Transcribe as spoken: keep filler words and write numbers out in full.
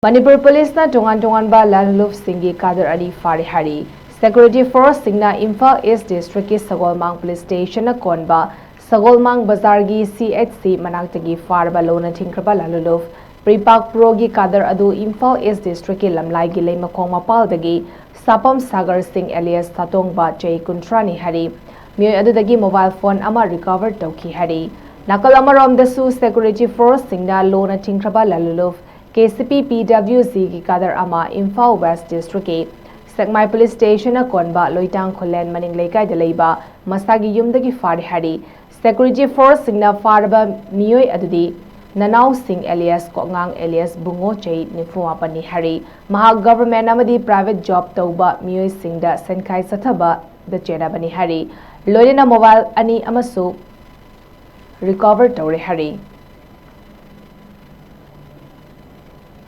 ꯃꯅꯤꯄꯨꯔ ꯄꯨꯂꯤꯁꯅ ꯇꯣꯉꯥꯟ ꯇꯣꯉꯥꯟꯕ ꯂꯥꯂꯨꯂꯨꯞꯁꯤꯡꯒꯤ ꯀꯥꯗꯔ ꯑꯅꯤ ꯐꯥꯔꯦ ꯍꯥꯏꯔꯤ꯫ Security forceꯁꯤꯡꯅ ꯏꯝꯐꯥꯜ ꯏꯁ ꯗꯤꯁꯇ꯭ꯔꯤꯛꯀꯤ ꯁꯒꯣꯜꯃꯥꯡ ꯄꯨꯂꯤꯁ ꯁ꯭ꯇꯦꯁꯟꯅ ꯀꯣꯟꯕ ꯁꯒꯣꯜꯃꯥꯡ ꯕꯖꯥꯔꯒꯤ ꯁꯤ ꯑꯩꯆ ꯁꯤ ꯃꯅꯥꯛꯇꯒꯤ ꯐꯥꯔꯕ ꯂꯣꯟꯅ ꯊꯤꯡꯈ꯭ꯔꯕ ꯂꯥꯂꯨꯂꯨꯞ ꯄ꯭ꯔꯤꯄꯥꯛ ꯄ꯭ꯔꯣꯒꯤ ꯀꯥꯗꯔ ꯑꯗꯨ ꯏꯝꯐꯥꯜ ꯏꯁ ꯗꯤꯁꯇ꯭ꯔꯤꯛꯀꯤ ꯂꯝꯂꯥꯏꯒꯤ ꯂꯩꯃꯈꯣꯡ ꯃꯄꯥꯜꯗꯒꯤ ꯁꯥꯄꯝ ꯁꯥꯒꯔ ꯁꯤꯡ alias ꯁꯥꯇꯣꯡꯕ, ꯆꯍꯤ ꯀꯨꯟꯊ꯭ꯔꯥꯅꯤ ꯍꯥꯏꯔꯤ꯫ ꯃꯤꯑꯣꯏ ꯑꯗꯨꯗꯒꯤ ꯃꯣꯕꯥꯏꯜ ꯐꯣꯟ ꯑꯃ ꯔꯤꯀꯣꯚꯔ ꯇꯧꯈꯤ ꯍꯥꯏꯔꯤ꯫ ꯅꯥꯀꯜ ꯑꯃꯔꯣꯝꯗꯁꯨ security forceꯁꯤꯡꯅ ꯂꯣꯟꯅ ꯊꯤꯡꯈ꯭ꯔꯕ ꯂꯥꯂꯨꯂꯨꯞ KCP PWCꯒꯤ ꯀꯥꯗꯔ ꯑꯃ ꯏꯝꯐꯥꯜ ꯋꯦꯁ ꯗꯤꯁꯇ꯭ꯔꯤꯛꯀꯤ ꯁꯦꯛꯃꯥꯏ ꯄꯨꯂꯤꯁ ꯁ꯭ꯇꯦꯁꯟꯅ ꯀꯣꯟꯕ ꯂꯣꯏꯇꯥꯡ ꯈꯨꯂꯦꯟ ꯃꯅꯤꯡ ꯂꯩꯀꯥꯏꯗ ꯂꯩꯕ ꯃꯁꯥꯒꯤ ꯌꯨꯝꯗꯒꯤ ꯐꯥꯔꯦ ꯍꯥꯏꯔꯤ꯫ Security forceꯁꯤꯡꯅ ꯐꯥꯔꯕ ꯃꯤꯑꯣꯏ ꯑꯗꯨꯗꯤ ꯅꯅꯥꯎ ꯁꯤꯡ alias ꯀꯣꯛꯉꯥꯡ alias ꯕꯨꯡꯉꯣ, ꯆꯍꯤ ꯅꯤꯐꯨ ꯃꯥꯄꯟꯅꯤ ꯍꯥꯏꯔꯤ꯫ ꯃꯍꯥꯛ government ꯑꯃꯗꯤ private job ꯇꯧꯕ ꯃꯤꯑꯣꯏꯁꯤꯡꯗ ꯁꯦꯟꯈꯥꯏ ꯆꯠꯊꯕꯗ ꯆꯦꯟꯅꯕꯅꯤ ꯍꯥꯏꯔꯤ꯫ ꯂꯣꯏꯅꯅ ꯃꯣꯕꯥꯏꯜ ꯑꯅꯤ ꯑꯃꯁꯨ ꯔꯤꯀꯣꯚꯔ ꯇꯧꯔꯦ ꯍꯥꯏꯔꯤ꯫